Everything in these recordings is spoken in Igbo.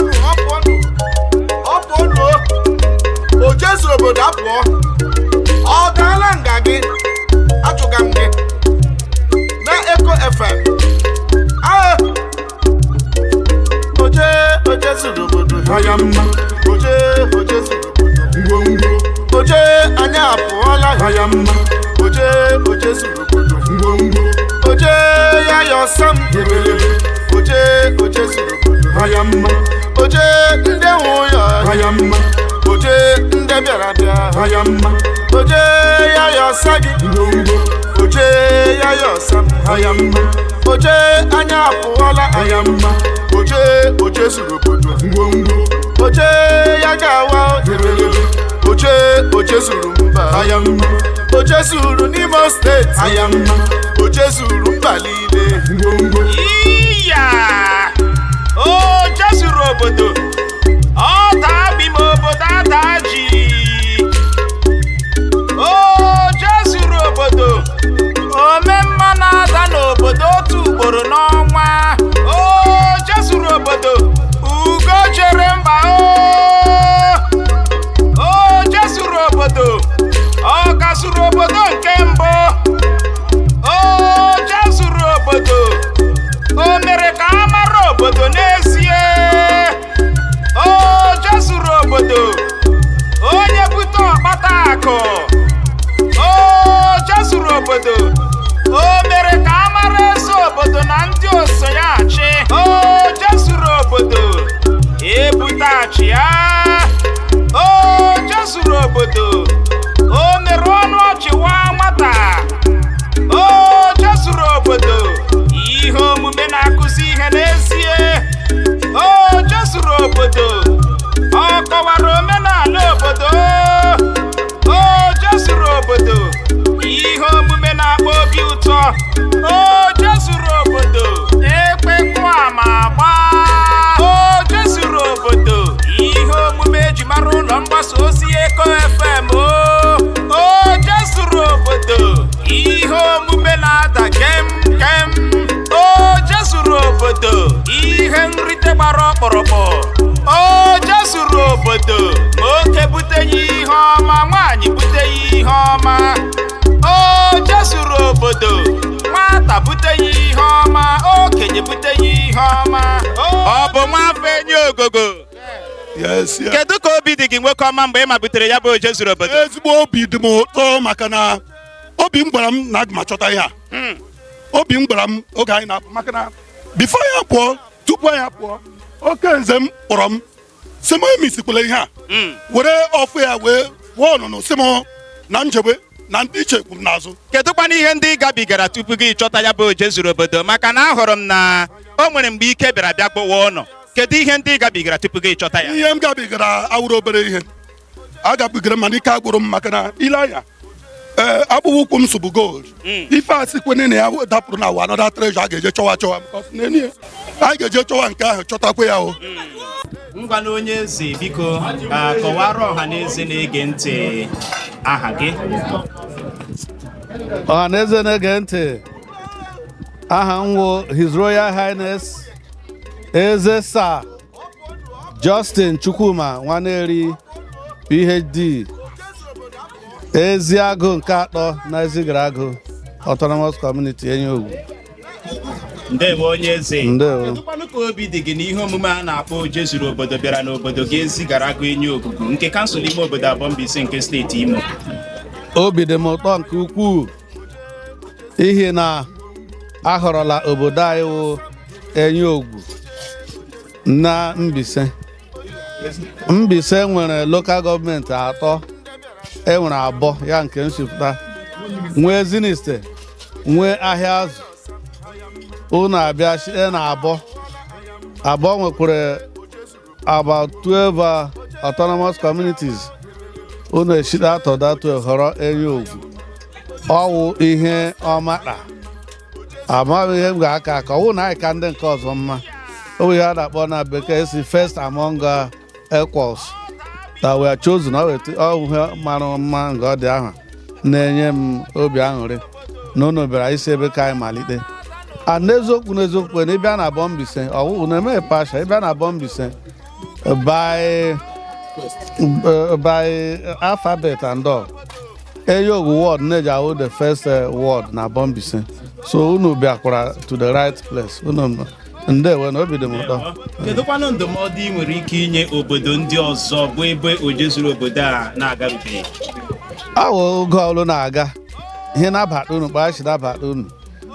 Pụọnụ, ọ pụọnụ, ọ pụọnụ o. O jezuru obodo apụọ, ọ gaala nga gị. Ajụga m gị na Eko FM. Ah! Oje, oje zuru obodo. Aya mma. Oje, oje zuru obodo. Ngwongwo. Oje, anyị apụọla. Aya mma. Oje, oje zuru obodo. Ngwongwo. Oje ya yọsam. Ebelebe. Oje, oje zuru obodo. Aya mma. Oje ndị nwe ụyọ. Aya mma. Oje ndị bịara bịa. Aya mma. Oje ya yọsa gị. Ngwongwo. Oje ya yọsam. Aya mma. Oje, anyị apụọla. Aya mma. Oje, oje zuru obodo. Ngwongwo. Oje ya ga-awa. Ebelebe. Oje, oje zuru mba. Aya mma. Oje zuru n'Imo Steeti. Aya mma. Oje zuru mba niile. Ngwongwo. Iya! O jezuru obodo, ọ daa bi ma obodo ada ji. O jezuru obodo, omemma na-ada n'obodo otu ugboro n'ọnwa. O jezuru obodo, ugo jere mba. O jezuru obodo, ọ gazuru obodo nke mbụ. O jezuru obodo, o mere ka a mara obodo n'ezie. O jezuru obodo, onye bute ọkpata akụ. O jezuru obodo, o mere ka a mara eze obodo na ndị oso ya achị. O jezuru obodo, ebute achị ya. O jezuru obodo, o mere ọnụ ọchị waa nwata. O jezuru obodo, ihe omume na-akụzi ihe n'ezie. O jezuru obodo, ọ kọwara omenala obodo. O jezuru obodo, ihe omume na-akpọ obi ụtọ. O jezuru obodo, ekpekụ ama agba. O jezuru obodo, ihe omume eji mara ụlọ mgbasa ozi Eko FM. O jezuru obodo, ihe omume na-ada kem kem. O jezuru obodo, ihe nrite gbara ọkpụrụkpụ. O jezuru obodo, nwoke bute ya ihe ọma, nwaanyị bute ya ihe ọma. O jezuru obodo, nwata bute ya ihe ọma, okenye bute ya ihe ọma. Ọ bụ nwafọ enyi ogogo? Yes. Kedu ka obi dị gị, nwoke ọma, mgbe ị ma butere ya bụ oje zuru obodo? Ezigbo obi dị m ụtọ, maka na obi m gwara m na aga m achọta ihe a. Obi m gwara m oge anyị na-apụ, maka na before ya pụọ, tupu anyị apụọ, oke nze m kpọrọ m sị m emisikwala ihe a, were ọfụ ya wee pụọ ọnụnụ, sị m na njebe na ndị iche kwuru n'azụ. Kedụkwana ihe ndị ị gabigara tupu gị chọta ya bụ oje zuru obodo? Maka na ahụrụ m na o nwere mgbe ike bịara bịa gbowa ụnọ. Kedu ihe ndị ị gabigara tupu gị chọta ya? Ihe m gabigara awụrụ obere ihe agabigara, mana ike agwụrụ m, maka na ile anya, ee, akpụkpọ ụkwụ m sụbụ gold. Ife a sikwene na ya dapụrụ na wa another treasure a ga-eje chọwa chọwa, because n'elu ya anyị ga-eje chọwa nke ahụ, chọtakwa ya o. Ngwa na, onye eze, biko, kọwara ọha na eze na-ege ntị aha gị. Ọha na eze na-ege ntị, aha m wụ His Royal Highness Eze Sir Justin Chukwuma Nwaneri, PhD, Eziagụ nke atọ na Ezigara-Agụ Autonomous Community, Enyiogugu. Ndewo, onye eze. Ndewo. Kedụkwanụ ka obi dị gị na ihe omume a na-akpọ oje zuru obodo bịara n'obodo gị, Ezigara Agụ Enyiogugu, nke kansụl ime obodo Abọ Mbaise nke steeti Imo? Obi dị m ụtọ nke ukwuu, ihi na ahọrọla obodo anyị wụ Enyiogugu na Mbaise. Mbaise nwere local government atọ. Enwere abụọ ya nke nsipụta, nwee Eziniste, nwee ahịa azụ. Unu abịa site na abụọ abụọ nwekwara about 12 autonomous communities. Unu eshite atọ da 12 họrọ Enyiogugu. Ọwụ ihe ọmata amaghị ihe m ga-aka aka ọwụ na anyị ka ndị nke ọzọ mma. O bụ ihe a na-akpọ na bekee si first among equals that we are chosen. Ọ bụ ihe mara mma nke ọ dị ahụ na-enye m obi aṅụrị na unu bịara isi ebe ka anyị malite. A n'eziokwu, n'eziokwu, na ịbịa na Abọ Mbaise, ọwụ na-eme pasha. Ịbịa na Abọ Mbaise, By alphabet and all, Enyiogugu ward na-eji awụ the first ward na Aboh Mbaise. So unu bịakwara to the right place. Unu ndewo na obi dị m ụtọ. Kedụkwanụ ndụmọdụ ị nwere ike inye obodo ndị ọzọ bụ ebe oje zuru obodo a na-agarubeghị? Awụ oge ọlụ na-aga ihe na-abata unu kpachi nabata unu.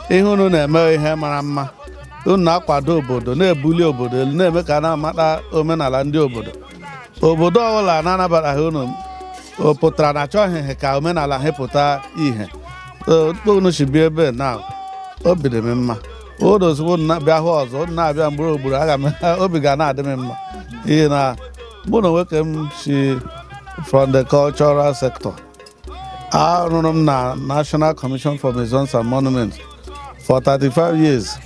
Ihe unu na-eme, ihe mara mma. Unu na-akwado obodo, na-ebuli obodo elu, na-eme ka a na-amata omenala ndị obodo. Obodo ọbụla na-anabataghị unu, o pụtara na achọghị ka omenala ha pụta ihe. Unu si bịa ebe na obi dị m mma. Unu ozugbo unu na-abịa hụ ọzọ, unu na-abịa mgburu ugboro, aga m obi ga na-adị m mma, n'ihi na mụ na onwe m si from the cultural sector. Arụrụ m na National Commission for Museums and Monuments for 35 years.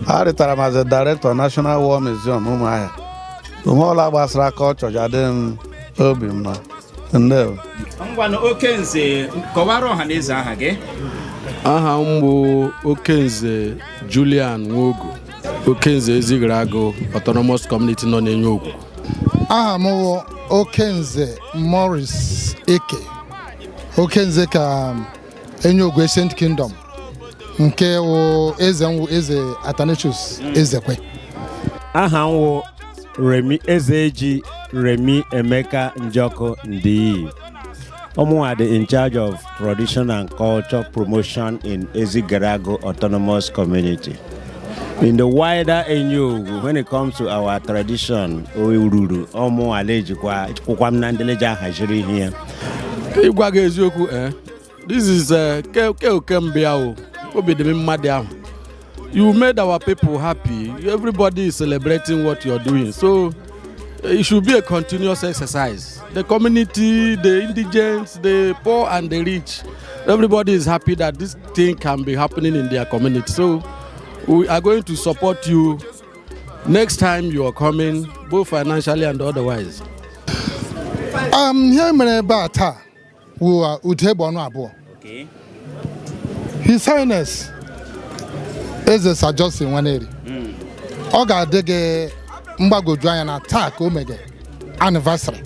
Arịtara m as a director, National War Museum, Ụmụahịa. Onwe ọla gbasara culture ji adị m obi mma. Ndewo. Ngwanụ, Okenze, kọwara ọha na eze aha gị. Aha m bụ Okenze Julian Nwogu, Okenze Ezigarago Autonomous Community nọ n'Enyiogugu. Aha m wụ Okenze Morris Eke, Okenze ka Enyiogugu Ancient Kingdom, nke wụ eze nwụ Eze Athanasius Ezekwe. Aha m wụ Remi Ezeji Remi Emeka Njọkụ Ndiyi. Ọmụnwa dị in charge of tradition and culture promotion in Ezigarago Autonomous Community. In the wider Enyiogugu, when it comes to our tradition, oruru ọmụnwa lejikwa kwụkwa m na ndị leji ahaziri ihe ya. Ịgwa gị eziokwu, this is ke ke oke mbịa o, obi dị m mmadụ ahụ. You made our people happy. Everybody is celebrating what you're doing, so it should be a continuous exercise. The community, the indigents, the poor and the rich, everybody is happy that this thing can be happening in their community. So we are going to support you next time you are coming, both financially and otherwise. Ihe mere ebe a taa wụ ude egbe ọnụ abụọ. His Highness Eze Sir Justin Nwaneri, ọ ga-adị gị mgbagwoju anya na taa ka o mege anniversary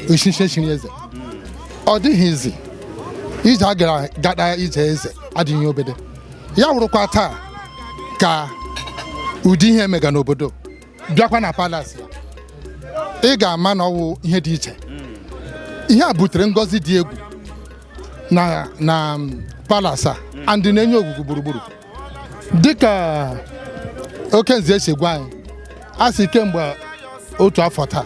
echichi chiri eze. Ọ dịghị izi ije a gara gada ije eze adịghị obede ya wụrụkwa taa ka ụdị ihe mega n'obodo bịakwa na palace ya. Ị ga-ama na ọwụ ihe dị iche. Ihe a butere ngọzi dị egwu na palace a and na-enye ogwugwu gburugburu. Dịka Okenze esi gwa anyị, a sị kemgbe otu afọ taa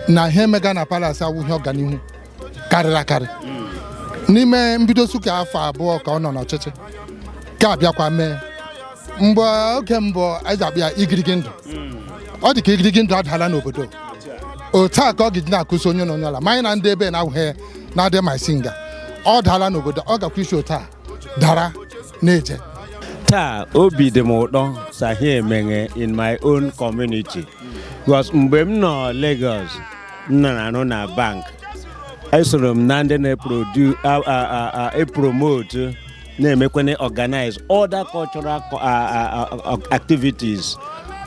na ihe mega na palace awụghị ọganihu karịrị akarị. N'ime mbido suka afọ 2 ka ọ nọ n'ọchịchị ka abịakwa mee mgbe oge mbụ anyị ji akpụ ya igirigi ndụ. Ọ dị ka igirigi ndụ adaala n'obodo otu a ka ọ ga-eji na-akụzi onye na onye ọla ma anyị na ndị ebe na-awụghị na-adị ma isi nga ọ daala n'obodo. Ọ gakwa isi otu a dara na-eje. Taa obi dị m ụtọ sahi emeghe in my own community, because mgbe m nọ Lagos, m nọ na-arụ na bank, esoro m na ndị na-epromote, na-emekwana organize other cultural activities.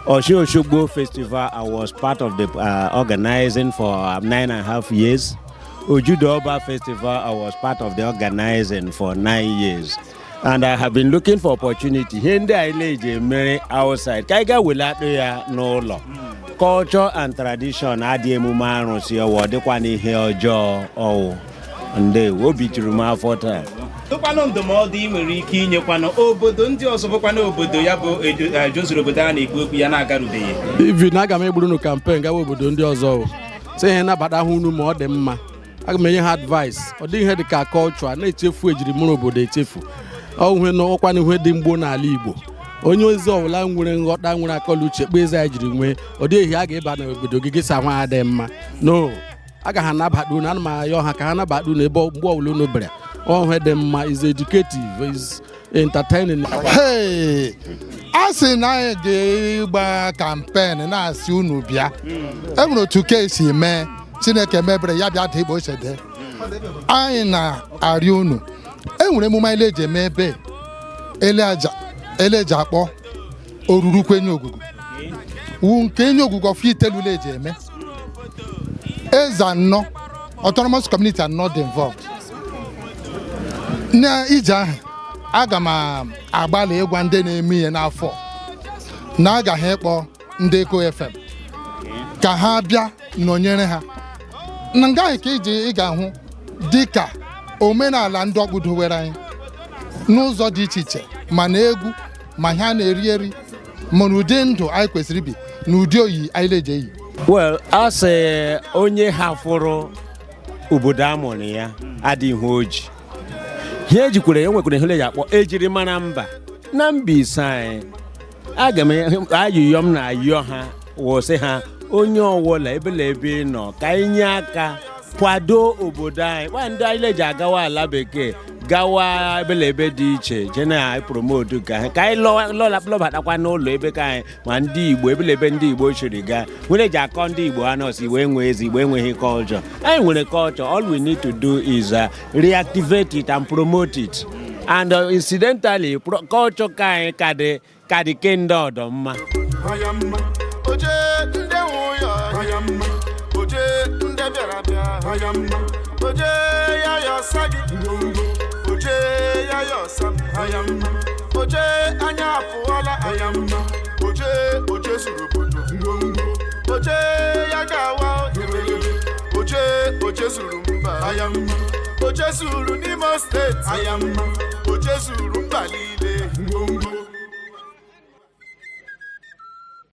Osun Osogbo Festival, I was part of the organizing for 9.5 years. Ojude Oba Festival, I was part of the organizing for 9 years. And I have been looking for opportunity. Ihe ndị a ile eji emere outside, ka anyị ga welata ya n'ụlọ. Culture and tradition adị emume arụsị ọwụ, ọ dịkwa n'ihe ọjọọ ọwụ. Ndewo, obi juru m afọ taa. Tụkwanụ ndụmọdụ ị nwere ike inyekwanụ obodo ndị ọzọ bụkwanụ obodo ya bụ jozuru obodo a na-ekwu okwu ya na-agarubeghị. Even aga m egburu unu campaign gawa obodo ndị ọzọ o. Sị ihe nabata ha unu ma ọ dị mma. Aga m enye ha advice. Ọ dịghị ihe dị ka culture a na-echefu, ejirimara obodo echefu. Ọ hwe na ọkwa ihe dị mgbo n'ala Igbo. Onye ozi ọbụla nwere nghọta, nwere akọla uche, kpee eze anyị jiri nwee, ọ dịghị a ga-eba n'obodo gị gị sa nwa adịghị mma no aga ha anabata unu. Ana m ayọ ha ka ha nabata unu ebe mgbe ọbụla unu bịara. Ọhụ dị mma, is educative, is entertaining. Hey, a sị na anyị ga-ịgba campaign na-asị unu bịa. E nwere otu ka esi mee Chineke mebere ya bịa dị igbo ose dee. Anyị na-arịọ unu. E nwere emume anyị eji eme ebe eleaja eleji akpọ oruru kwenye ogugu. Wu nke enye ogwugwu ọfọ itelule eji eme eze anọ, autonomous community anọ dị involved na ije ahụ. Aga m agbalị ịgwa ndị na-eme ihe n'afọ na agaghị ịkpọ ndị Eko FM ka ha bịa nọnyere ha na nga ahụ, ka iji ị ga-ahụ dịka omenala ndị ọkpụ dowere anyị n'ụzọ dị iche iche, ma na egwu, ma ihe a na-eri eri, ma na ụdị ndụ anyị kwesịrị ibi na ụdị oyi anyị na-eji eyi. Well, a sị onye hafụrụ obodo a mụrụ ya adịghị oji ihe ejikwere ya nwekwara ihe ya akpọ ejiri mara mba na Mbaise anyị. Aga m ayụyọ m na-ayọ ha wụsị ha, onye ọwụla ebela ebe ị nọ, ka anyị nye aka kwado obodo anyị. Gwa ndị anyị leji agawa ala bekee, gawa ebela ebe dị iche je na promote ka ha, ka anyị lọbatakwa n'ụlọ ebe ka anyị ma ndị Igbo ebela ebe ndị Igbo chiri gaa nwere ji akọ ndị Igbo ha nọọsụ. Igbo enwe eze, Igbo enweghị culture. Anyị nwere culture. All we need to do is reactivate it and promote it. And incidentally, culture ka anyị ka dị kende ọdọ mma. Oje ndị nwe ụyọ, oje ndị bịara bịa, oje ya ya ọsa gị, oje ya ya ọsa m, oje anya apụọla, oje oje zuru obodo, oje ya ga-awa, oje oje zuru mba, oje zuru n'Imo Steeti, oje zuru mba niile.